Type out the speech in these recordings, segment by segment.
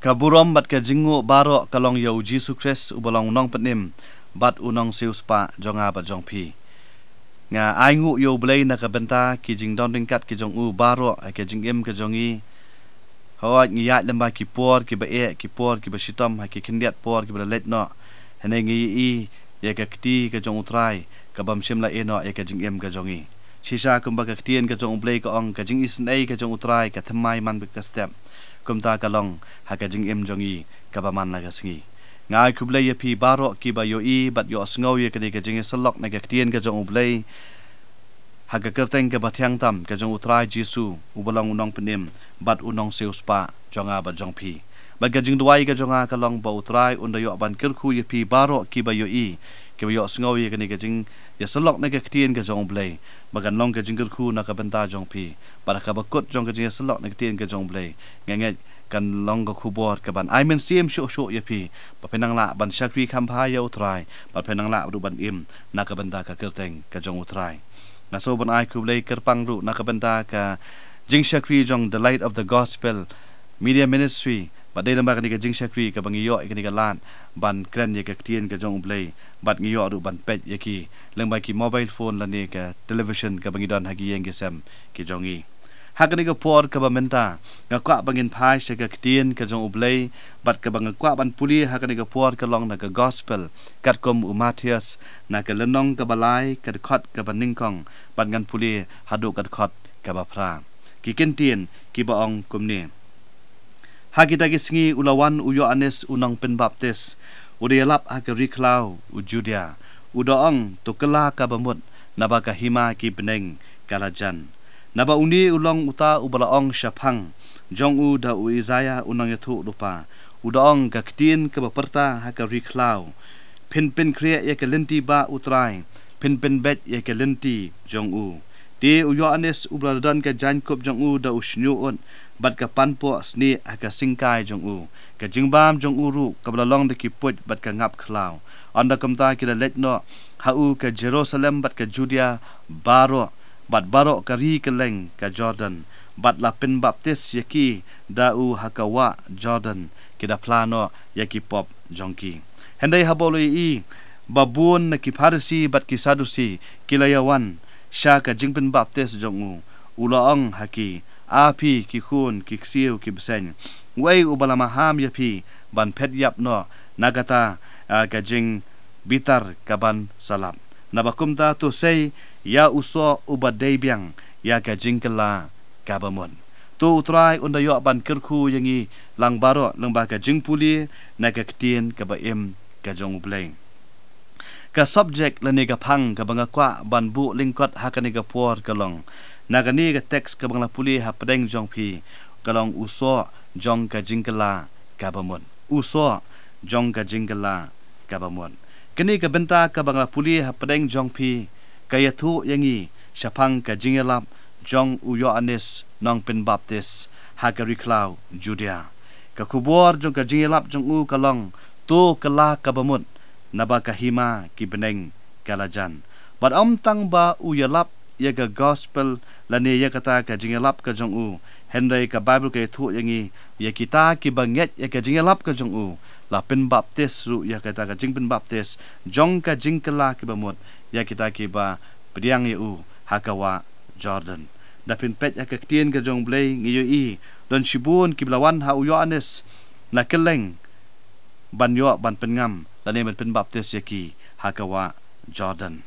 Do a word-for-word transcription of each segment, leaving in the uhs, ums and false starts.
Ka burom bad ka jingnguh baroh ka long ïa u Jisu Khrist uba long u nongpynim bad u nongsiewspah jong nga bad jong phi. Nga ai nguh ïa u Blei na ka bynta ki jingdon ryngkat ki jong u baroh ha ka jingim ka jong ngi. Hooid, ngi ïaid lyngba ki por kiba eh, ki por kiba shitom, ha ki khyndiat por kiba la leit noh. Hynrei ngi ïohi ïa ka kti ka jong u Trai kabym shym la eh noh ïa ka jingim ka jong ngi. Shisha kumba ka ktien ka jong u Blei ka ong, ka jingisynei ka jong u Trai ka thymmai man bad ka step. Kumta ka long ha ka jingim jong ngi kaba man la ka sngi. Nga ai khublei ïa phi baroh kiba ïohi bad ïohsngew ïa kane ka jingïasyllok na ka ktien ka jong u Blei ha ka kyrteng kaba thiang tam ka jong u Trai Jisu uba long u nongpynim bad u nongsiewspah jong nga bad jong phi. Bad ka jingduwai ka jong nga ka long ba u Trai un da ïoh ban kyrkhu ïa phi baroh kiba ïohi, kiba ïohsngew ïa kane ka jingïasyllok na ka ktien ka jong u Blei, ba kan long ka jingkyrkhu na ka bynta jong phi. Bad ha kaba kut jong ka jingïasyllok na ka ktien ka jong u Blei, nga ngeit kan long ka khubor kaban ai mynsiem shuh shuh ïa phi, ba phin nang lah ban shakri kham bha ïa u Trai, ba phin nang lah ruh ban im na ka bynta ka kyrteng ka jong u Trai. Nga sngew ban ai khublei kyrpang ruh na ka bynta ka jingshakri jong The Light of the Gospel Media Ministry, bad dei lyngba kane ka jingshakri kaba ngi ïoh ïa kane ka lad ban kren ïa ka ktien ka jong u Blei, bad ngi ïoh ruh ban peit ïa ki lyngba ki mobile phone lane ka television kaba ngi don ha ki ïing ki sem ki jong ngi. Ha kane ka por kaba mynta, nga kwah ba ngin phai sha ka ktien ka jong u Blei, bad kaba nga kwah ban pule ha kane ka por ka long na ka Gospel katkum u Mathaios, na ka lynnong kaba lai, ka dkhot kaba nyngkong, bad ngan pule haduh ka dkhot kaba phra. Ki kyntien kiba ong kumne: Ha kita ki sngi u la wan u Ïoannis u nongpynbaptis, u da ïalap ha ka ri khlaw u Judia, u da ong: To kylla kaba mut, naba ka hima ki bneng ka la jan. Naba une u long uta uba la ong shaphang jong u da u Isaïah u nongïathuhlypa, u da ong: Ka ktien kaba pyrta ha ka ri khlaw: Phin pynkhreh ïa ka lynti ba u Trai, phin pynbeit ïa ka lynti jong u. Te u Ïoannis uba la don ka jaiñkup jong u da u shñiuh ud, bad ka panpoh snieh ha ka syngkai jong u, ka jingbam jong u ruh kaba la long da ki puit bad ka ngap khlaw. Ynda kumta ki la leit noh ha u ka Jerusalem bad ka Judia baroh, bad baroh ka ri kylleng ka Jordan, bad la pynbaptis ïa ki da u ha ka wah Jordan, ki da phla noh ïa ki pop jong ki. Hynrei haba u la ïohi ba bun na ki Pharisi bad ki Sadusi ki la ïa wan sha ka jingpynbaptis jong u, u la ong ha ki: A phi ki khun ki ksiew ki bseiñ, uei uba la maham ïa phi ban phet ïap noh na kata, ah, ka jingbitar kaban sa lap? Naba kumta to sei ïa u soh uba dei biang ïa ka jingkylla kaba mut. To u Trai un da ïoh ban kyrkhu ïa ngi lang baroh lyngba ka jingpule na ka ktien kaba im ka jong u Blei. Ka subject lane ka phang kaba nga kwah ban buh lyngkot ha kane ka por ka long, na kane ka text kaba nga la pule hapdeng jong phi, ka long u soh jong ka jingkylla kaba mut. U soh jong ka jingkylla kaba mut. Kane ka bynta kaba nga la pule hapdeng jong phi ka ïathuh ïa ngi shaphang ka jingïalap jong u Ïoannis nongpynbaptis ha ka ri khlaw Judia. Ka khubor jong ka jingïalap jong u ka long: To kylla kaba mut, naba ka hima ki bneng ka la jan. Bad ym tang ba u ïalap ïa ka gospel lane ïa kata ka jingïalap ka jong u, hynrei ka Baibl ka ïathuh ïa ngi, ïa kita kiba ngeit ïa ka jingïalap ka jong u, la pynbaptis ruh ïa kata ka jingpynbaptis jong ka jingkylla kaba mut ïa kita kiba pdiang ïa u ha ka wah Jordan. Da phin peit ha ka ktien ka jong u Blei ngi ïohi don shibun kiba la wan ha u Ïoannis na kylleng ban ïoh ban pynngam lane ban pynbaptis ïa ki ha ka wah Jordan.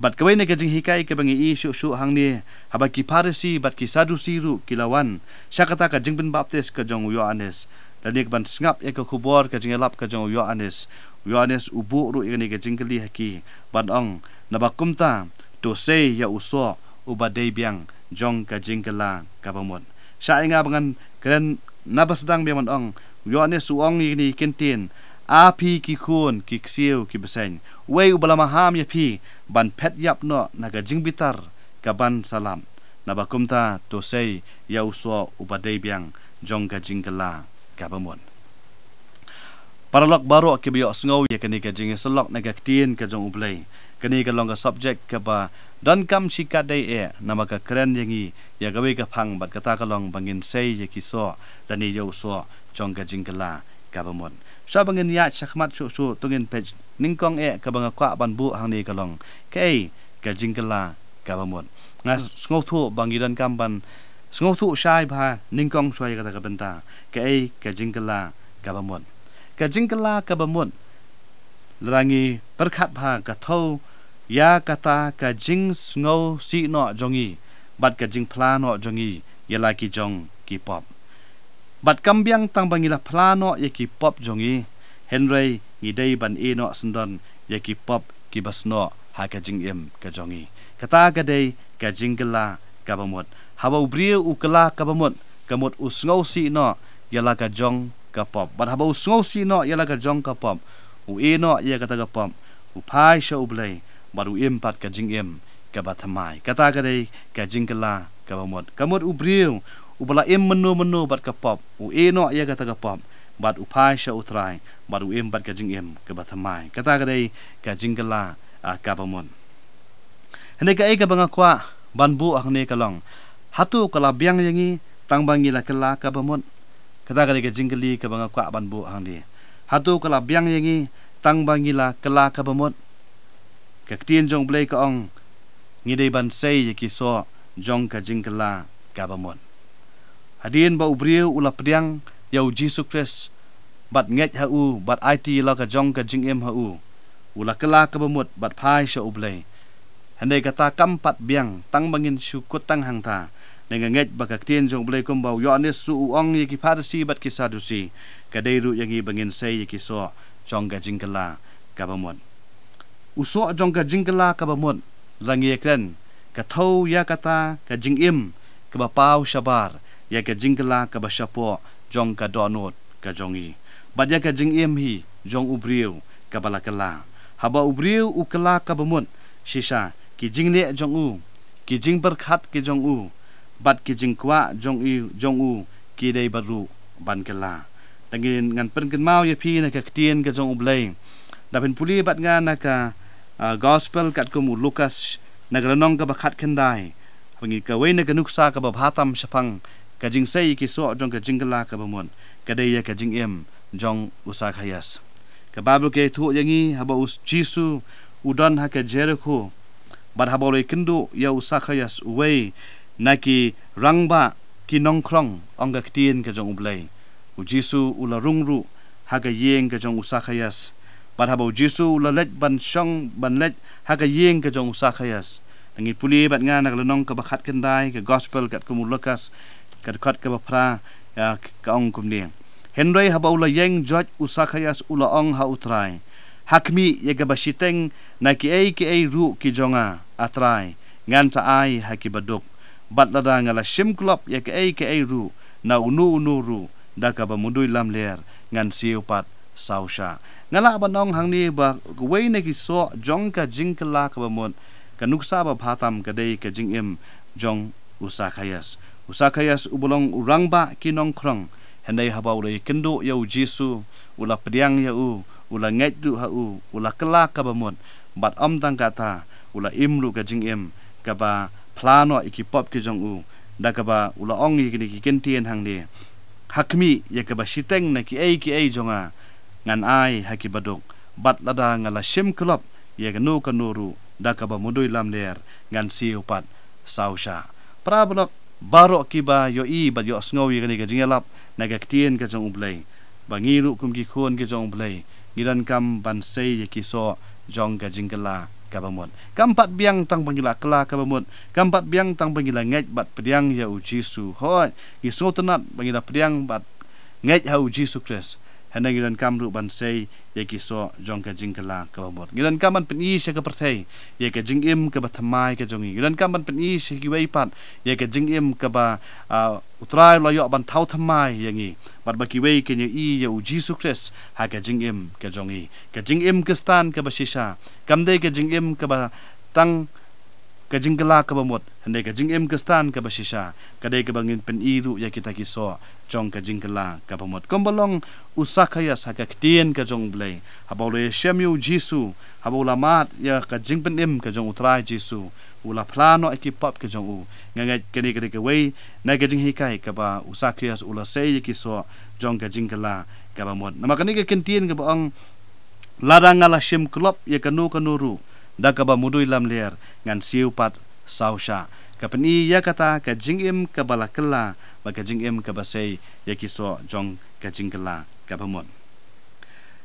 Bad kawei na ka jinghikai kaba ngi ïohi shuh shuh hangne, haba ki Pharisi bad ki Sadusi ruh ki la wan sha kata ka jingpynbaptis ka jong u Ïoannis, lane kaban sngap ïa ka khubor ka jingïalap ka jong u Ïoannis, u Ïoannis u buh ruh ïa kane ka jingkylli ha ki ban ong: Naba kumta to sei ïa u soh uba dei biang jong ka jingkylla kaba mut. Shah ïa nga ba ngan kren naba sdang biang ban ong, u Ïoannis u ong ïa kine ki kyntien: A phi ki khun ki ksiew ki bseiñ, uei uba la maham ïa phi ban phet ïap noh na ka jingbitar kaban sa lap? Naba kumta to sei ïa u soh uba dei biang jong ka jingkylla kaba mut. Paralok baroh kiba ïohsngew ïa kane ka jingïasyllok na ka ktien ka jong u Blei, kane ka long ka subject kaba donkam shikatdei eh, namar ka kren ïa ngi ïa kawei ka phang, bad kata ka long ba ngin sei ïa ki soh lane ïa u soh jong ka jingkylla kaba mut. Shuwa ba ngin ïaid shakhmat shuh shuh, to ngin peit nyngkong eh kaba nga kwah ban buh hangne ka long, kaei ka jingkylla kaba mut. Nga sngewthuh ba ngi donkam ban sngewthuh shai bha nyngkong shuwa ïa kata ka bynta, kaei ka jingkylla kaba mut. Ka jingkylla kaba mut, lada ngi pyrkhat bha, ka thew ïa kata ka jingsngewsih noh jong ngi bad ka jingphla noh jong ngi ïa la ki jong ki pop. Bad kam biang tang ba ngi la phla noh ïa ki pop jong ngi, hynrei ngi dei ban ïeh noh syndon ïa ki pop kiba snoh ha ka jingim ka jong ngi. Kata ka dei ka jingkylla kaba mut. Haba u briew u kylla kaba mut, ka mut u sngewsih noh ïa la ka jong ka pop. Bad haba u sngewsih noh ïa la ka jong ka pop, u ïeh noh ïa kata ka pop, u phai sha U Blei, bad u im pat ka jingim kaba thymmai. Kata ka dei ka jingkylla kaba mut. Ka mut u briew uba la im mynno mynno bad ka pop, u ïeh noh ïa kata ka pop, bad u phai sha U Trai, bad u im pat ka jingim kaba thymmai. Kata ka dei ka jingkylla, ah, kaba mut. Hynrei kaei kaba nga kwah ban buh hangne ka long, hato ka la biang ïa ngi tang ba ngi la kylla kaba mut? Kata ka dei ka jingkylli kaba nga kwah ban buh hangne. Hato ka la biang ïa ngi tang ba ngi la kylla kaba mut? Ka ktien jong U Blei ka ong, ngi dei ban sei ïa ki soh jong ka jingkylla kaba mut. Hadien ba u briew u la pdiang ïa U Jisu Khrist, bad ngeit ha u, bad aiti la ka jong ka jingim ha u, u la kylla kaba mut bad phai sha U Blei. Hynrei kata kam pat biang tang ba ngin shu kut tang hangta. Ngi ngeit ba ka ktien jong U Blei kumba u Ïoannis ruh u ong ïa ki Pharisi bad ki Sadusi, ka dei ruh ïa ngi ba ngin sei ïa ki soh jong ka jingkylla kaba mut. U soh jong ka jingkylla kaba mut, lada ngi ïakren, ka thew ïa kata ka jingim kaba paw shabar ïa ka jingkylla kaba shapoh jong ka dohnud ka jong ngi, bad ïa ka jingim hi jong u briew kaba la kylla. Haba u briew u kylla kaba mut, shisha ki jingleh jong u, ki jingpyrkhat ki jong u, bad ki jingkwah jong i, jong u, ki dei bad ruh ban kylla. Te ngin, ngan pynkynmaw ïa phi na ka ktien ka jong U Blei. Da phin pule bad nga na ka, ah, Gospel katkum u Lukas, na ka lynnong kaba khatkhyndai. Haba ngi, kawei na ka nuksa kaba bha tam shaphang ka jingsei ïa ki soh jong ka jingkylla kaba mut, ka dei ïa ka jingim jong u Sakhaias. Ka Baibl ka ïathuh ïa ngi, haba u Jisu u don ha ka Jerikho, bad haba u la ïakynduh ïa u Sakhaias, uwei na ki rangbah ki nongkhrong, ong ka ktien ka jong U Blei, u Jisu u la rung ruh ha ka ïing ka jong u Sakhaias. Bad haba u Jisu u la leit ban shong, ban leit ha ka ïing ka jong u Sakhaias. Te ngi pule bad nga na ka lynnong kaba khatkhyndai ka Gospel katkum u Lukas, ka dkhot kaba phra, ïa, ka ong kumne. Hynrei haba u la ïeng joit u Sakhaias u la ong ha U Trai, ha khmih, ïa kaba shiteng na kiei kiei ruh ki jong nga, A Trai, ngan sa ai ha ki baduk. Bad lada nga la shim klop ïa kiei kiei ruh na uno uno ruh, da kaba mudui lamler ngan siew pat saw shah. Nga lah ban ong hangne ba kawei na ki soh jong ka jingkylla kaba mut, ka nuksa ba bha tam ka dei ka jingim jong u Sakhaias. U Sakhaias uba long u rangbah ki nongkhrong, hynrei haba u la ïakynduh ïa u Jisu, u la pdiang ïa u, u la ngeit ruh ha u, u la kylla kaba mut, bad ym tang kata, u la im ruh ka jingim kaba phla noh ïa ki pop ki jong u, da kaba u la ong ïa kine ki kyntien hangne, ha khmih, ïa kaba shiteng na kiei kiei jong nga, ngan ai ha ki baduk, bad lada nga la shim klop ïa kano kano ruh, da kaba mudui lamler ngan siew pat saw shah. Para paralok baroh kiba ïohi bad ïohsngew ïa kane ka jingïalap na ka ktien ka jong U Blei, ba ngi ruh kum ki khun ki jong U Blei, ngi donkam ban sei ïa ki soh jong ka jingkylla kaba mut. Kam pat biang tang ba ngi la kylla kaba mut, kam pat biang tang ba ngi la ngeit bad pdiang ïa u Jisu. Hooid, ngi sngewtynnat ba ngi la pdiang bad ngeit ha u Jisu Khrist. Hynrei ngi donkam ruh ban sei ïa ki soh jong ka jingkylla kaba mut. Ngi donkam ban pyni sha ka pyrthei ïa ka jingim kaba thymmai ka jong ngi. Ngi donkam ban pyni sha kiwei pat ïa ka jingim kaba, ah, U Trai u la ïoh ban thaw thymmai ïa ngi, bad ba kiwei kin ïohi ïa u Jisu Khrist ha ka jingim ka jong ngi. Ka jingim Khristan kaba shisha kam dei ka jingim kaba tang ka jingkylla kaba mut, hynrei ka jingim Khristan kaba shisha ka dei kaba ngin pyni ruh ïa kita ki soh jong ka jingkylla kaba mut. Kumba long u Sakhaios ha ka ktien ka jong U Blei, haba u la ïashem ïa u Jisu, haba u la mad ïa ka jingpynim ka jong U Trai Jisu, u la phla noh ïa ki pop ka jong u. Nga ngeit kane ka dei kawei na ka jinghikai kaba u Sakhaios u la sei ïa ki soh jong ka jingkylla kaba mut. Namar kane ka kyntien kaba ong, lada nga la shim klop ïa kano kano ruh da kaba mudui lamler, ngan siew pat saw shah. Ka pyni ïa kata ka jingim kaba la kylla bad ka jingim kaba sei ïa ki soh jong ka jingkylla kaba mut.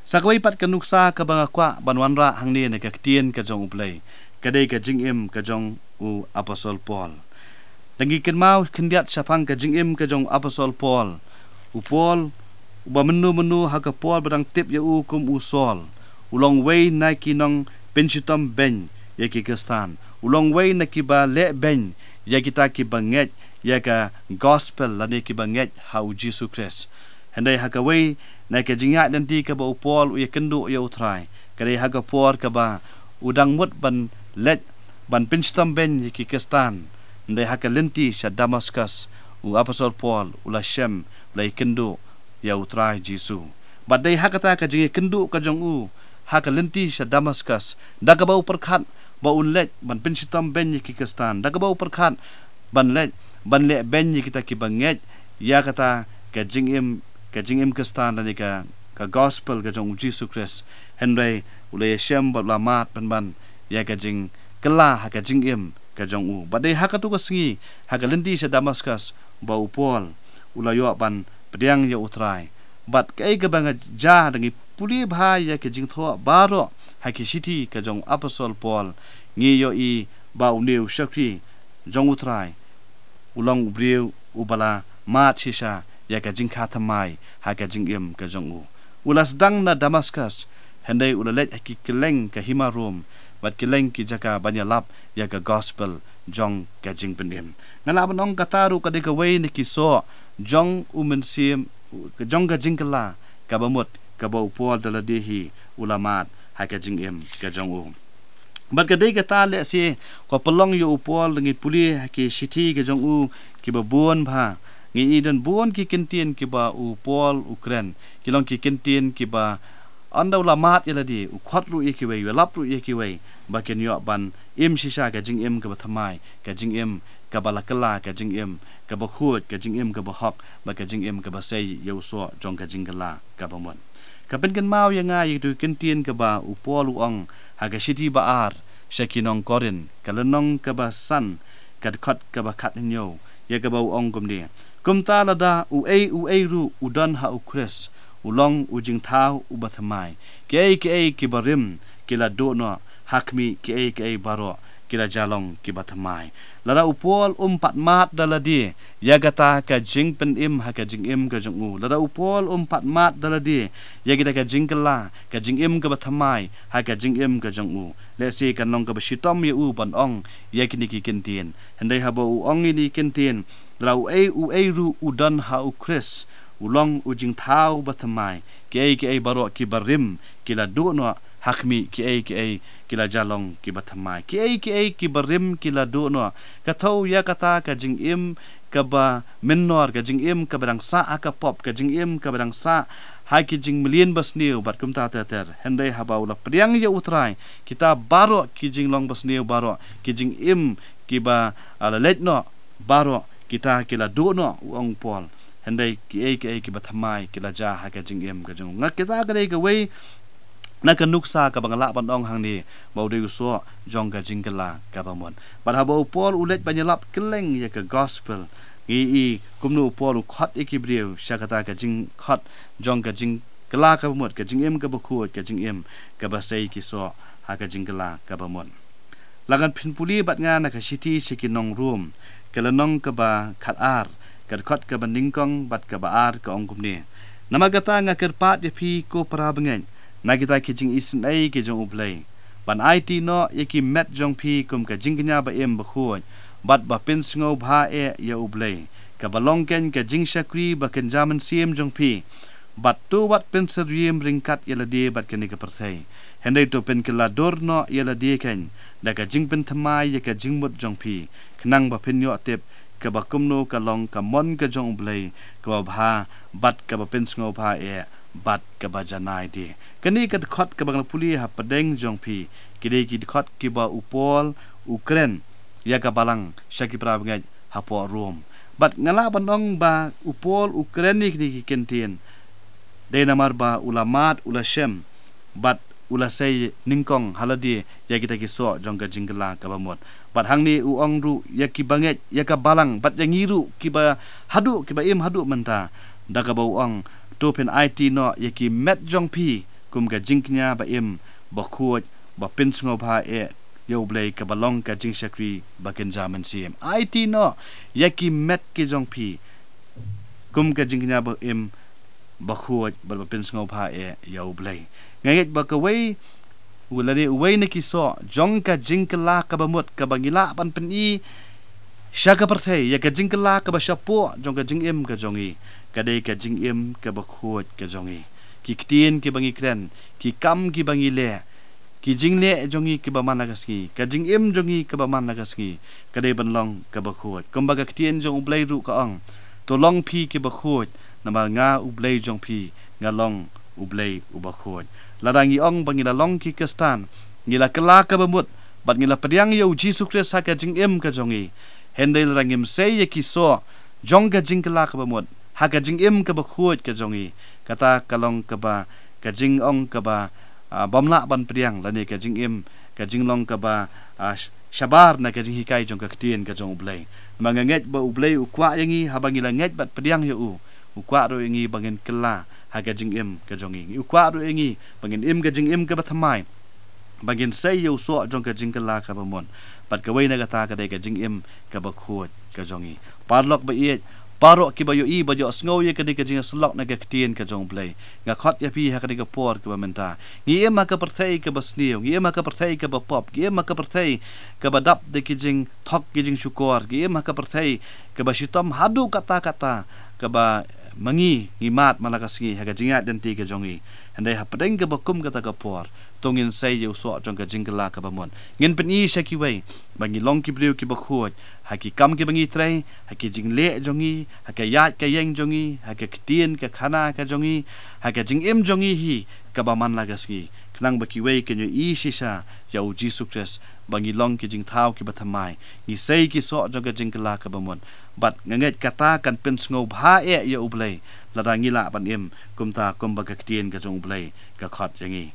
Sa kawei pat ka nuksa kaba nga kwah ban wanrah hangne na ka ktien ka jong U Blei, ka dei ka jingim ka jong u Apostol Paul. Da ngi kynmaw khyndiat shaphang ka jingim ka jong u Apostol Paul, u Paul, uba mynno mynno ha ka por ba dang tip ïa u kum u Saul, u long uwei na ki nongpynshitom beiñ ïa ki Khristan. U long uwei na kiba leh beiñ ïa kita kiba ngeit ïa ka gospel lane kiba ngeit ha u Jisu Khrist. Hynrei ha kawei na ka jingïaid lynti kaba u Paul u ïakynduh ïa U Trai, ka dei ha ka por kaba u dang mut ban leit ban pynshitom beiñ ïa ki Khristan. Hynrei ha ka lynti sha Damaskus, u Apostol Paul u la shem, u la ïakynduh ïa U Trai Jisu. Bad dei ha kata ka jingïakynduh ka jong u ha ka lynti sha Damaskus, da kaba u pyrkhat ba un leit ban pynshitom beiñ ïa ki Khristan, da kaba u pyrkhat ban leit ban leh beiñ ïa kita kiba ngeit ïa kata ka jingim, ka jingim Khristan lane ka, ka gospel ka jong u Jisu Khrist. Hynrei u la ïashem bad u la mad pynban ïa ka jingkylla ha ka jingim ka jong u. Bad dei ha kato ka sngi, ha ka lynti sha Damaskus, ba u Paul u la ïoh ban pdiang ïa U Trai. Bad kaei kaba nga jia, da ngi pule bha ïa ka jingthoh baroh ha ki shithi ka jong u Apostol Paul, ngi ïohi ba une u shakri jong U Trai u long u briew uba la mad shisha ïa ka jingkha thymmai ha ka jingim ka jong u. U la sdang na Damaskus, hynrei u la leit ha ki kylleng ka hima Rom bad kylleng ki jaka ban ïalap ïa ka gospel jong ka jingpynim. Nga lah ban ong kata ruh ka dei kawei na ki soh jong u mynsiem, jong ka jingkylla kaba mut, kaba u Paul da lade hi u la mad ha ka jingim ka jong u. Bad ka dei kata lehse ka pynlong ïa u Paul, da ngi pule ha ki shithi ka jong u kiba bun bha, ngi i don bun ki kyntien kiba u Paul u kren, ki long ki kyntien kiba ynda u la mad ïa lade, u khot ruh ïa kiwei, u ïalap ruh ïa kiwei ba kin ïoh ban im shisha ka jingim kaba thymmai, ka jingim kaba la kylla, ka jingim kaba khuid, ka jingim kaba hok, bad ka jingim kaba sei ïa u soh jong ka jingkylla kaba mut. Ka pynkynmaw ïa nga ïa kito ki kyntien kaba u Paul u ong ha ka shithi ba ar sha ki nong Korinth, ka lynnong kaba san, ka dkhot kaba khathynñiew, ïa kaba u ong kumne: Kumta lada uei uei ruh u don ha u Khrist, u long u jingthaw uba thymmai. Kiei kiei kiba rim ki la duh noh, ha khmih, kiei kiei baroh ki la jia long kiba thymmai. Lada u Paul um pat mad da lade ïa kata ka jingpynim ha ka jingim ka jong u, lada u Paul um pat mad da lade ïa kita ka jingkylla, ka jingim kaba thymmai ha ka jingim ka jong u, lehse kan long kaba shitom ïa u ban ong ïa kine ki kyntien. Hynrei haba u ong ïa kine ki kyntien, lada uei uei ruh u don ha u Khrist, u long u jingthaw ba thymmai. Kiei kiei baroh kiba rim ki la duh noh, ha khmih, kiei kiei ki la jia long kiba thymmai. Kiei kiei kiba rim ki la duh noh. Ka thew ïa kata ka jingim kaba mynnor, ka jingim kaba dang sah ha ka pop, ka jingim kaba dang sah ha ki jingmlien basniew bad kumta ter ter. Hynrei haba u la pdiang ïa u Trai, kita baroh ki jinglong basniew baroh, ki jingim kiba, ah, la leit noh baroh, kita ki la duh noh, u ong u Paul. Hynrei kiei kiei kiba thymmai ki la jia ha ka jingim ka jong u. Nga, kita ka dei kawei na ka nuksa kaba nga lah ban ong hangne ba u dei u soh jong ka jingkylla kaba mut. Bad haba u Paul u leit ban ïalap kylleng ïa ka gospel, ngi i kumno u Paul u khot ïa ki briew sha kata ka jingkhot jong ka jingkylla kaba mut, ka jingim kaba khuid, ka jingim kaba sei ki soh ha ka jingkylla kaba mut. La ngan pynpule bad nga na ka shithi sha ki nong Rom, ka lynnong kaba khatar, ka dkhot kaba nyngkong bad kaba ar, ka ong kumne: Namar kata nga kyrpad ïa phi, ko para bangeit, na kita ki jingisynei ki jong U Blei, ban aiti noh ïa ki met jong phi kum ka jingkñia ba im ba khuid bad ba pynsngewbha eh ïa U Blei, kaba long kein ka jingshakri ba kynja mynsiem jong phi. Bad to wat pynsyriem ryngkat ïa lade bad kane ka pyrthei. Hynrei to pynkylla dur noh ïa lade kein da ka jingpynthymmai ïa ka jingmut jong phi, khnang ba phin ïoh tip kaba kumno ka long ka mon ka jong U Blei, kaba bha, bad kaba pynsngewbha eh, bad kaba janai de. Kane ka dkhot kaba nga la pule hapdeng jong phi, ki dei ki dkhot kiba u Paul u kren ïa ka balang sha ki para bangeit hapoh Rom. Bad nga lah ban ong ba u Paul u kren ïa kine ki kyntien dei namar ba u la mad, u la shem, bad u la sei nyngkong ha lade ïa kita ki soh jong ka jingkylla kaba mut. Bad hangne u ong ruh ïa ki bangeit, ïa ka balang, bad ïa ngi ruh kiba haduh, kiba im haduh mynta, da kaba u ong, to phin aiti noh ïa ki met jong phi kum ka jingkñia ba im, ba khuid, ba pynsngewbha eh ïa U Blei, kaba long ka jingshakri ba kynja mynsiem. Aiti noh ïa ki met ki jong phi kum ka jingkñia ba im, ba khuid, bad ba pynsngewbha eh ïa U Blei. Nga ngeit ba kawei, u lane uwei na ki soh jong ka jingkylla kaba mut kaba ngi lah ban pyni sha ka pyrthei ïa ka jingkylla kaba shapoh jong ka jingim ka jong ngi, ka dei ka jingim kaba khuid ka jong ngi. Ki ktien kiba ngi kren, ki kam kiba ngi leh, ki jingleh jong ngi kiba man la ka sngi, ka jingim jong ngi kaba man la ka sngi, ka dei ban long kaba khuid. Kumba ka ktien jong U Blei ruh ka ong, to long phi kiba khuid, namar nga U Blei jong phi, nga long U Blei uba khuid. Lada ngi ong ba ngi la long ki Khristan, ngi la kylla kaba mut, bad ngi la pdiang ïa U Jisu Khrist ha ka jingim ka jong ngi, hynrei lada ngim sei ïa ki soh jong ka jingkylla kaba mut ha ka jingim kaba khuid ka jong ngi, kata ka long kaba, ka jingong kaba, ah, bym lah ban pdiang, lane ka jingim, ka jinglong kaba, ah, sh-, shabar na ka jinghikai jong ka ktien ka jong U Blei. Namar nga ngeit ba U Blei u kwah ïa ngi haba ngi la ngeit bad pdiang ïa u, u kwah ruh ïa ngi ba ngin kylla ha ka jingim ka jong ngi. U kwah ruh ïa ngi ba ngin im ka jingim kaba thymmai, ba ngin sei ïa u soh jong ka jingkylla kaba mut. Bad kawei na kata ka dei ka jingim kaba khuid ka jong ngi. Paralok ba ïeit, baroh kiba ïohi bad ïohsngew ïa kane ka jingïasyllok na ka ktien ka jong U Blei, nga khot ïa phi ha kane ka por kaba mynta. Ngi im ha ka pyrthei kaba sniew, ngi im ha ka pyrthei kaba pop, ngi im ha ka pyrthei kaba dap da ki jingthok ki jingshukor, ngi im ha ka pyrthei kaba shitom haduh katta katta, kaba ma ngi ngi mad man la ka sngi ha ka jingïaid lynti ka jong ngi. Hynrei hapdeng kaba kum kata ka por, to ngin sei ïa u soh jong ka jingkylla kaba mut. Ngin pyni sha kiwei ba ngi long ki briew kiba khuid ha ki kam kiba ngi trei, ha ki jingleh jong ngi, ha ka ïaid ka ïeng jong ngi, ha ka ktien ka khana ka jong ngi, ha ka jingim jong ngi hi kaba man la ka sngi, khnang ba kiwei kin ïohi shisha ïa U Jisu Khrist ba ngi long ki jingthaw kiba thymmai, ngi sei ki soh jong ka jingkylla kaba mut. Bad nga ngeit kata kan pynsngewbha eh ïa U Blei lada ngi lah ban im kumta kumba ka ktien ka jong U Blei ka khot ïa ngi.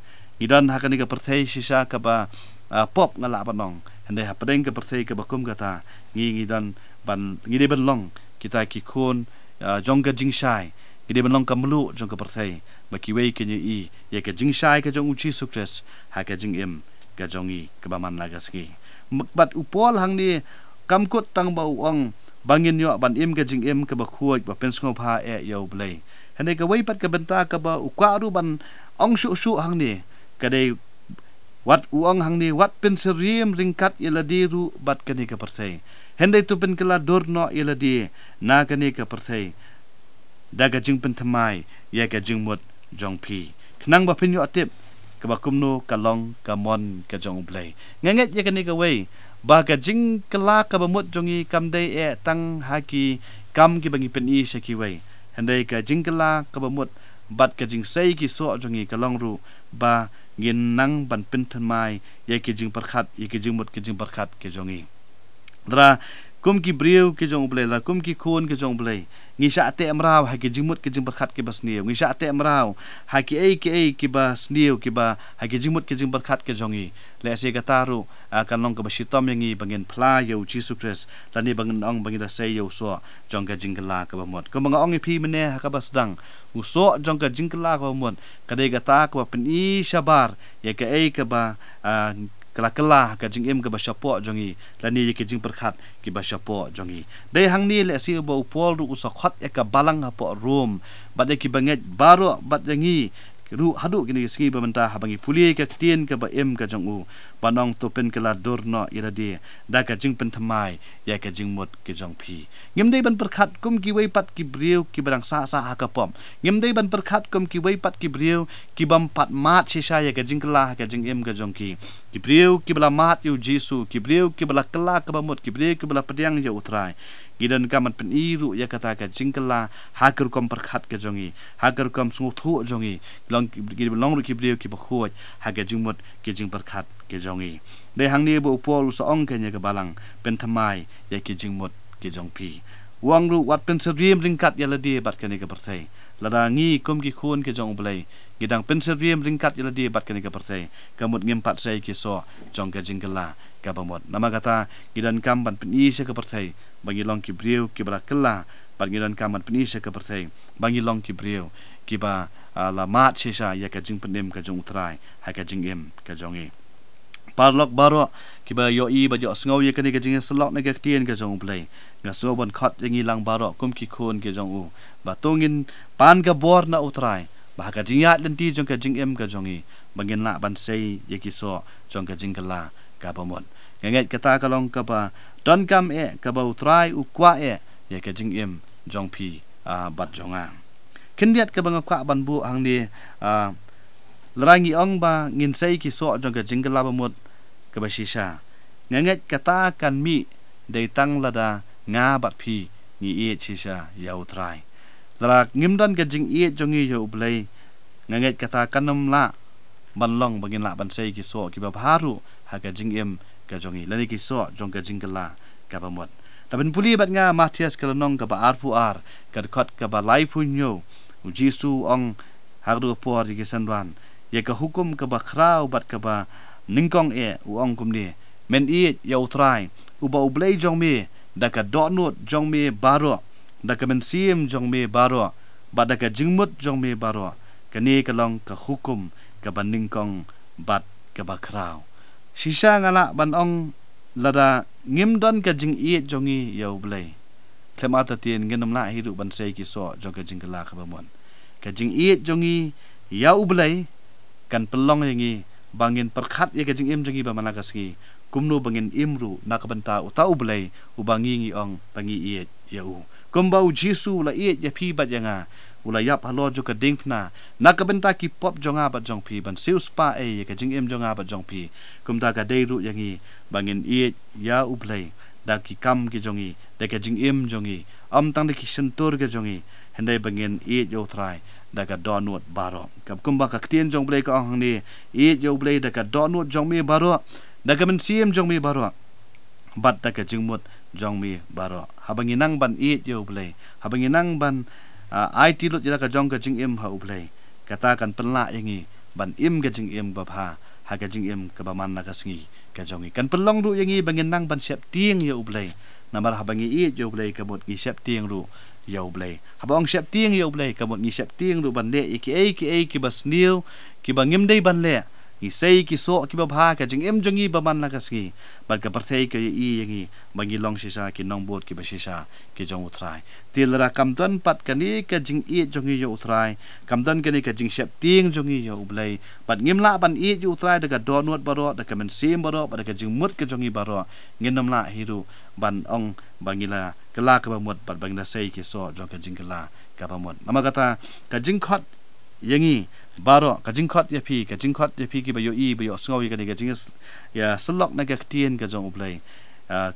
Ngi don ha kane ka pyrthei shisha kaba, ah, pop nga lah ban ong. Hynrei hapdeng ka pyrthei kaba kum kata, ngi, ngi don ban, ngi dei ban long kita ki khun, ah, jong ka jingshai. Ngi dei ban long ka mluh jong ka pyrthei, ba kiwei kin ïohi ïa ka jingshai ka jong U Jisu Khrist ha ka jingim ka jong ngi kaba man la ka sngi. M-, bad u Paul hangne kam kut tang ba u ong ba ngin ïoh ban im ka jingim kaba khuid, ba pynsngewbha eh ïa U Blei. Hynrei kawei pat ka bynta kaba u kwah ruh ban ong shuh shuh hangne, ka dei wat u ong hangne, wat pynsyriem ryngkat ïa lade ruh bad kane ka pyrthei. Hynrei to pynkylla dur noh ïa lade na kane ka pyrthei da ka jingpynthymmai ïa ka jingmut jong phi, khnang ba phin ïoh tip kaba kumno ka long ka mon ka jong U Blei. Nga ngeit ïa kane kawei, ba ka jingkylla kaba mut jong ngi kam dei eh tang ha ki kam kiba ngi pyni sha kiwei. Hynrei ka jingkylla kaba mut bad ka jingsei ki soh jong ngi ka long ruh ba ngin nang ban pynthymmai ïa ki jingpyrkhat, ïa ki jingmut ki jingpyrkhat ki jong ngi. Lada kum ki briew ki jong U Blei, lada kum ki khun ki jong U Blei, ngi shah teh mraw ha ki jingmut ki jingpyrkhat kiba sniew, ngi shah teh mraw ha kiei kiei kiba sniew, kiba ha ki jingmut ki jingpyrkhat ki jong ngi, lehse kata ruh, ah, kan long kaba shitom ïa ngi ba ngin phla ïa U Jisu Khrist, lane ba ngin ong ba ngi da sei ïa u soh jong ka jingkylla kaba mut. Kumba nga ong ïa phi mynne ha kaba sdang, u soh jong ka jingkylla kaba mut ka dei kata kaba pyni shabar ïa kaei kaba, ah, ka la kylla ha ka jingim kaba shapoh jong ngi, lane ïa ki jingpyrkhat kiba shapoh jong ngi. Dei hangne lehse ba u Paul ruh u sa khot ïa ka balang hapoh Rom, bad ïa ki bangeit baroh, bad ïa ngi ruh haduh kine ki sngi ba mynta haba ngi pule ka ktien kaba im ka jong u, ba nong to pynkylla dur noh ïa lade da ka jingpynthymmai ïa ka jingmut ka jong phi. Ngim dei ban pyrkhat kum kiwei pat ki briew kiba dang sah sah ha ka pop. Ngim dei ban pyrkhat kum kiwei pat ki briew ki bym pat mad shisha ïa ka jingkylla ha ka jingim ka jong ki. Ki briew kiba la mad ïa u Jisu, ki briew kiba la kylla kaba mut, ki briew kiba la pdiang ïa u Trai. Ngi donkam ban pyni ruh ïa kata ka jingkylla ha ka rukom pyrkhat ka jong ngi, ha ka rukom sngewthuh jong ngi, long ki, ki long ruh ki briew kiba khuid ha ka jingmut ka jingpyrkhat ka jong ngi. Dei hangne ba u Paul u sa ong kein ïa ka balang, pynthymmai ïa ka jingmut ka jong phi. U ong ruh wat pynsyriem ryngkat ïa lade bad kane ka pyrthei. Lada ngi kum ki khun ka jong u Blei ngi dang pynsyriem ryngkat ïa lade bad kane ka pyrthei, ka mut ngim pat sei ki soh jong ka jingkylla kaba mut. Namar kata ngi donkam ban pyni sha ka pyrthei ba ngi long ki briew kiba la kylla, bad ngi donkam ban pyni sha ka pyrthei ba ngi long ki briew kiba, ah, la mad shisha ïa ka jingpynim ka jong u Trai ha ka jingim ka jong ngi. Paralok baroh kiba ïohi bad ïohsngew ïa kane ka jingïasyllok na ka ktien ka jong u Blei, nga sngew ban khot ïa ngi lang baroh kum ki khun ka jong u, ba to ngin pan ka bor na u Trai, ba ha ka jingïaid lynti jong ka jingim ka jong ngi ba ngin lah ban sei ïa ki soh jong ka jingkylla kaba mut. Nga ngeit kata ka long kaba donkam eh, kaba u Trai u kwah eh ïa ka jingim jong phi, ah, bad jong nga. Khyndiat kaba nga kwah ban buh hangne, ah, lada ngi ong ba ngin sei ki soh jong ka jingkylla ba mut kaba shisha, nga ngeit kata kan mih dei tang lada nga bad phi ngi ïeit shisha ïa u Trai. Lada ngim don ka jingïeit jong ngi ïa u Blei, nga ngeit kata kan ym lah ban long ba ngin lah ban sei ki soh kiba bha ruh ha ka jingim ka jong ngi, lane ki soh jong ka jingkylla kaba mut. Te phin pule bad nga Mathaios ka lynnong kaba arphew ar, ka dkhot kaba laiphew hynñiew. U Jisu u ong ha ka por ïa ki synran, ïa ka hukum kaba khraw bad kaba nyngkong eh, u ong kumne: Men ïeit ïa u Trai, uba u Blei jong me, da ka dohnud jong me baroh, da ka mynsiem jong me baroh, bad da ka jingmut jong me baroh. Kane ka long ka hukum kaba nyngkong bad kaba khraw. Shisha nga lah ban ong, lada ngim don ka jingïeit jong ngi ïa u Blei, khlem artatien ngin ym lah hi ruh ban sei ki soh jong ka jingkylla kaba mut. Ka jingïeit jong ngi ïa u Blei kan pynlong ïa ngi ba ngin pyrkhat ïa ka jingim jong ngi ba man la ka sngi, kumno ba ngin im ruh na ka bynta uta u Blei uba ngi, ngi ong ba ngi ïeit ïa u. Kumba u Jisu u la ïeit ïa phi bad ïa nga, u la ïap halor jong ka diengphna na ka bynta ki pop jong nga bad jong phi, ban siewspah ei ïa ka jingim jong nga bad jong phi, kumta ka dei ruh ïa ngi ba ngin ïeit ïa u Blei da ki kam ki jong ngi, da ka jingim jong ngi, ym tang da ki shyntur ki jong ngi, hynrei ba ngin ïeit ïa u Trai da ka dohnud baroh. Ka, kumba ka ktien jong u Blei ka ong hangne: Ïeit ïa u Blei da ka dohnud jong me baroh, da ka mynsiem jong me baroh, bad da ka jingmut jong me baroh. Haba ngi nang ban ïeit ïa u Blei, haba ngi nang ban, ah, aiti lut ïa la ka jong ka jingim ha u Blei, kata kan pynlah ïa ngi ban im ka jingim babha ha ka jingim kaba man la ka sngi ka jong ngi. Kan pynlong ruh ïa ngi ba ngin nang ban sheptieng ïa u Blei. Namar haba ngi ïeit ïa u Blei ka mut ngi sheptieng ruh ïa u Blei. Haba ong sheptieng ïa u Blei ka mut ngi sheptieng ruh ban leh ïa kiei kiei kiba sniew, kiba ngim dei ban leh. Ngi sei ki soh kiba bha ha ka jingim jong ngi ba man la ka sngi, bad ka pyrthei ka ïohi ïa ngi ba ngi long shisha ki nongbud kiba shisha ki jong u Trai. Te lada kam don pat kane ka jingïeit jong ngi ïa u Trai, kam don kane ka jingsheptieng jong ngi ïa u Blei, bad ngim lah ban ïeit ïa u Trai da ka dohnud baroh, da ka mynsiem baroh, bad da ka jingmut ka jong ngi baroh, ngin ym lah hi ruh ban ong ba ngi la kylla kaba mut bad ba ngi la sei ki soh jong ka jingkylla kaba mut. Namar kata, ka jingkhot ïa ngi baroh, ka jingkhot ïa phi, ka jingkhot ïa phi kiba ïohi, ba ïohsngew ïa kane ka jingïa, ïasyllok na ka ktien ka jong u Blei, ah,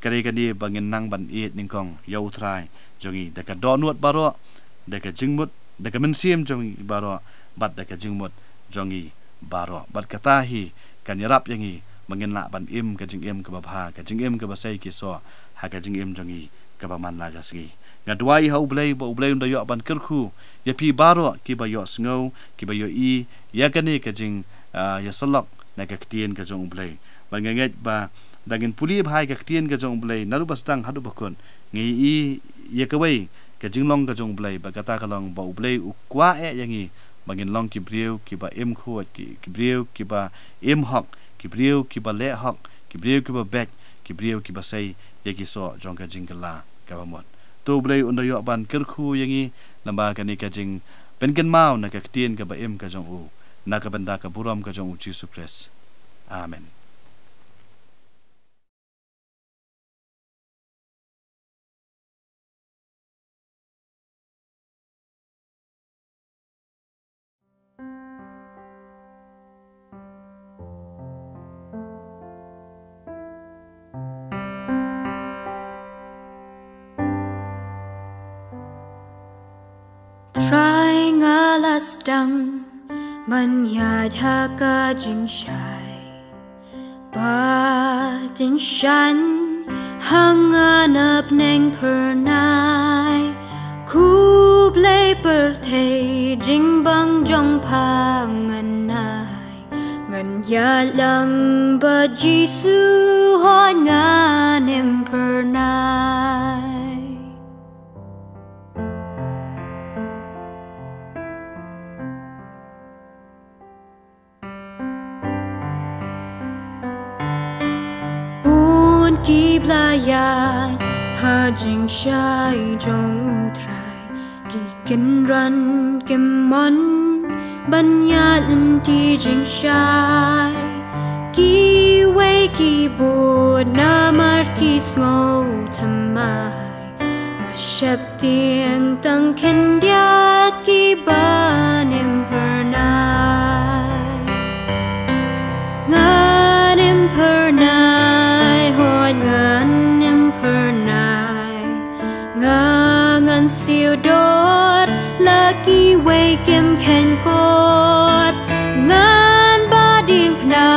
ka dei kane ba ngin nang ban ïeit nyngkong ïa u Trai jong ngi da ka dohnud baroh, da ka jingmut, da ka mynsiem jong ngi baroh, bad da ka jingmut jong ngi baroh. Bad kata hi kan ïarap ïa ngi ba ngin lah ban im ka jingim kaba bha, ka jingim kaba sei ki soh ha ka jingim jong ngi kaba man la ka sngi. Nga duwai ha u Blei ba u Blei un da ïoh ban kyrkhu ïa phi baroh kiba ïohsngew, kiba ïohi ïa kane ka jing, ah, ïasyllok na ka ktien ka jong u Blei. Bad nga ngeit ba da ngin pule bha ïa ka ktien ka jong u Blei naduh ba sdang haduh ba kut, ngi ïohi ïa kawei ka jinglong ka jong u Blei, bad kata ka long ba u Blei u kwah eh ïa ngi ba ngin long ki briew kiba im khuid, ki, ki briew kiba im hok, ki briew kiba leh hok, ki briew kiba beit, ki briew kiba sei ïa ki soh jong ka jingkylla kaba mut. To u Blei un da ïoh ban kyrkhu ïa ngi lyngba kane ka jing Pynkynmaw na ka ktien kaba im ka jong u, na ka bynta ka burom ka jong u Jisu Khrist. Amen. Trai, nga la sdang ban ïaid ha ka jingshai bad jingshaiñ ha nga na bneng phyrnai. Khublei pyrthei jingbang jong pha ngan ai, ngan ïalang bad Jisu, hooid ngan im phyrnai. Bun kiba la ïaid ha jingshai jong U Trai, ki kynran kim mon ban ïaid lynti jingshai. Kiwei ki bud namar ki sngewthymmai. Nga sheptieng tang khyndiat kiban im phyrnai. Ngan im phyrnai, hooid ngan im phyrnai. Nga ngan siew dor la kiwei kim kheiñ kor. Ngan ba diengphna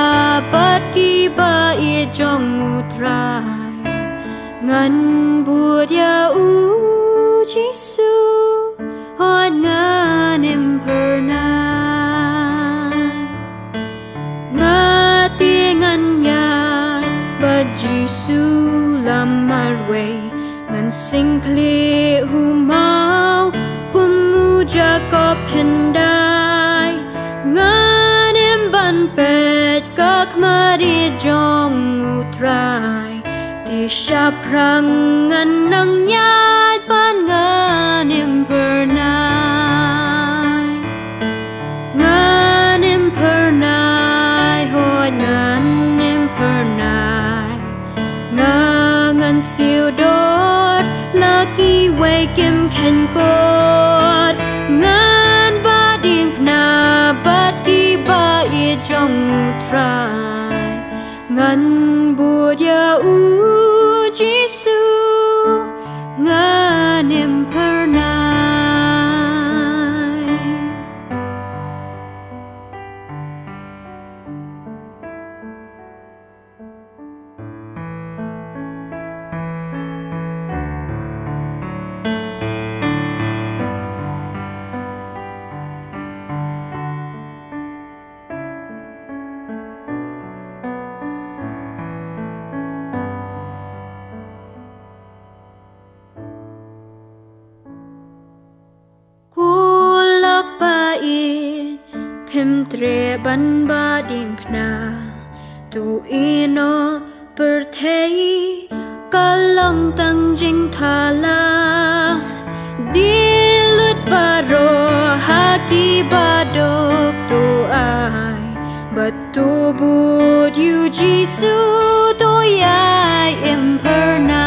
bad kiba ïeit jong U Trai. Ngan bud ïa U Jisu, hooid ngan im phyrnai. Nga te ngan ïaid bad Jisu la marwei, ngan sngewkhlieh u maw kum u Jakob hyndai. Ngan im ban peit ka khmat ïeit jong U Trai. Te shaphrang ngan nang ïaid bad ngan im phyrnai. Ngan im phyrnai, hooid ngan im phyrnai. Nga ngan siew dor la kiwei kim kheiñ kor. Ngan ba diengphna bad kiba ïeit jong U Trai. Ngan bud ïa U Jisu, ngan im phyrnai. Ko lok ba ïeit, phim treh ban ba diengphna. To ïehnoh pyrthei ka long tang jingthala. Die lut baroh ha kiba duk, to ai bad to bud ïa U Jisu, to ïai im phyrnai.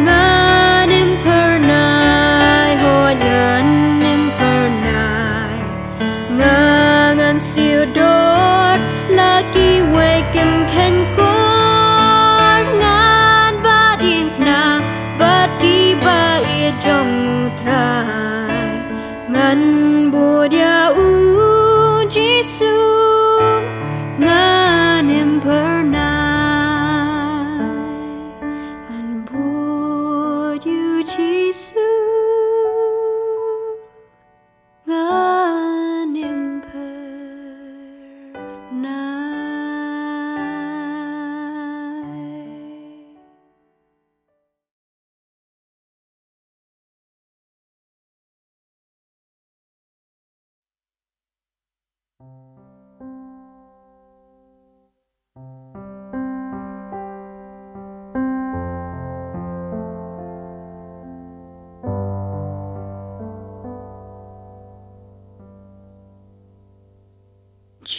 Ngan im phyrnai, hooid ngan im phyrnai. Nga ngan siew dor la kiwei kim kheiñ kor. Ngan ba diengphna bad kiba ïeit jong U Trai. Ngan bud ïa U Jisu, ngan im phyrnai. Ngan bud ïa U Jisu, ngan im phyrnai.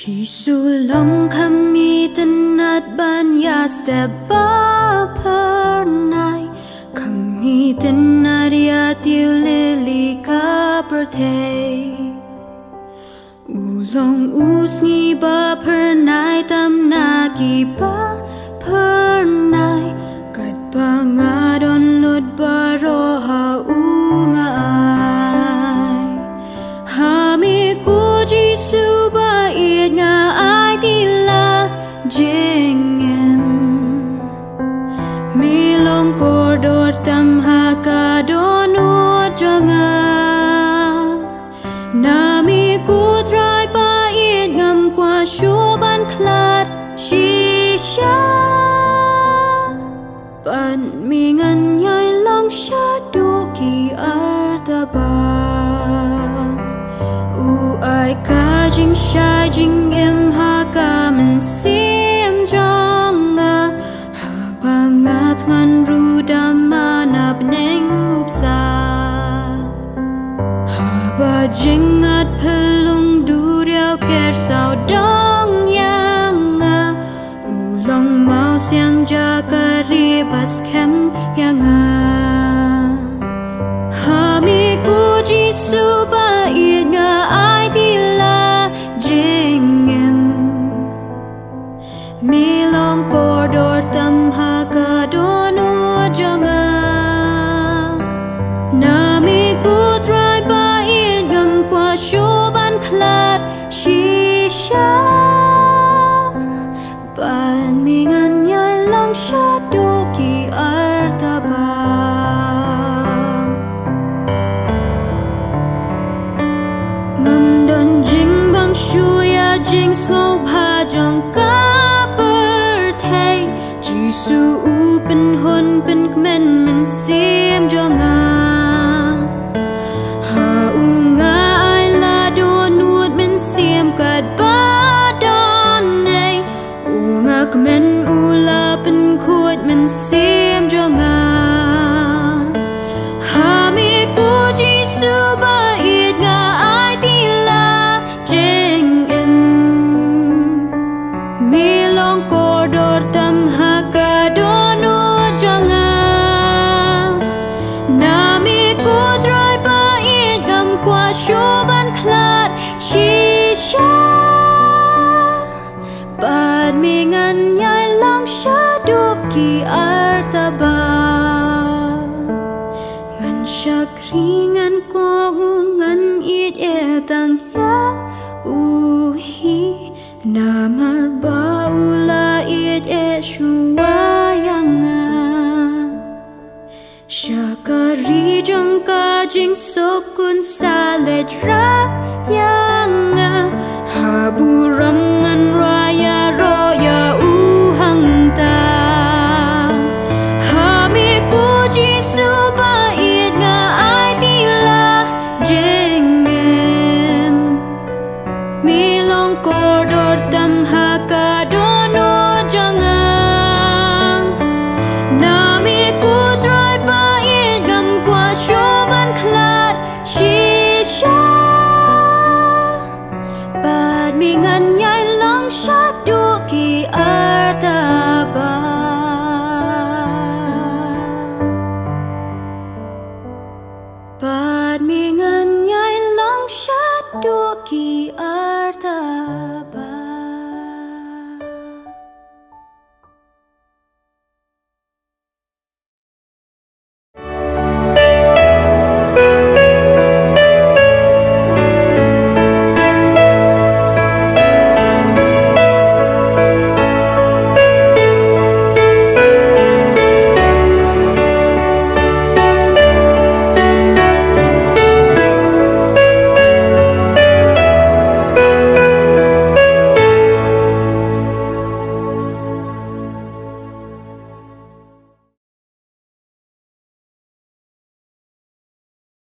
Jisu long kham itynnad ban ïa step ba phyrnai, kham itynnad ïa tiwlili ka pyrthei. U long u sngi ba phyrnai tam na kiba phyrnai, katba nga don lut baroh ha u nga ai. Ha me ko Jisu ba ïeit nga aiti la jingim. Me long kordor tam ha ka dohnud jong nga. Na me ko Trai ba ïeit ngam kwah shuh ban khlad shisha. Bad me ngan ïai long shaduh ki artaba. U ai ka jingshai jingim ha ka mynsiem jong nga. Haba nga thngan ruh da man ha bneng u bsa. Haba jyngat phyllung duriaw ker sawdong ïa nga. U long mawsiang Jakari ba skhem ïa nga. Ha me ko Jisu ba ïeit nga aiti la jingim. Me long kordor tam ha ka dohnud jong nga. Na me ko Trai ba ïeit ngam kwah shuh ban khlad shisha. Bad me ngan ïai long shaduh ki artaba. Ngam don jingbang shuh ïa jingsngewbha jong ka pyrthei. Jisu u pynhun pynkmen mynsiem jong nga. Ha u nga ai la dohnud mynsiem katba don ei. U nga kmen u la pynkhuid mynsiem jong nga. Ha me ko Jisu ba ïeit nga aiti la jingim. Me long kordor tam ha ka dohnud jong nga. Na me ko Trai ba ïeit ngam kwah shuh ban khlad shisha. Bad me ngan ïai long shaduh ki artaba. Ngan shakri ngan kohnguh ngan ïeit eh tang ïa u hi. Namar ba u la ïeit eh shuwa ïa nga. Sha ka ri jong ka jingsuk un sa leit rah ïa nga. Ha burom ngan rwai ïaroh ïa u hangta. Ha me ko Jisu ba ïeit nga aiti la jingim. Me long kordor tam ha ka dohnud jong nga. Na me ko Trai ba ïeit ngam kwah shuh ban khlad shisha. Bad me ngan ïai long shaduh ki artaba. Bad me ngan ïai long shaduh ki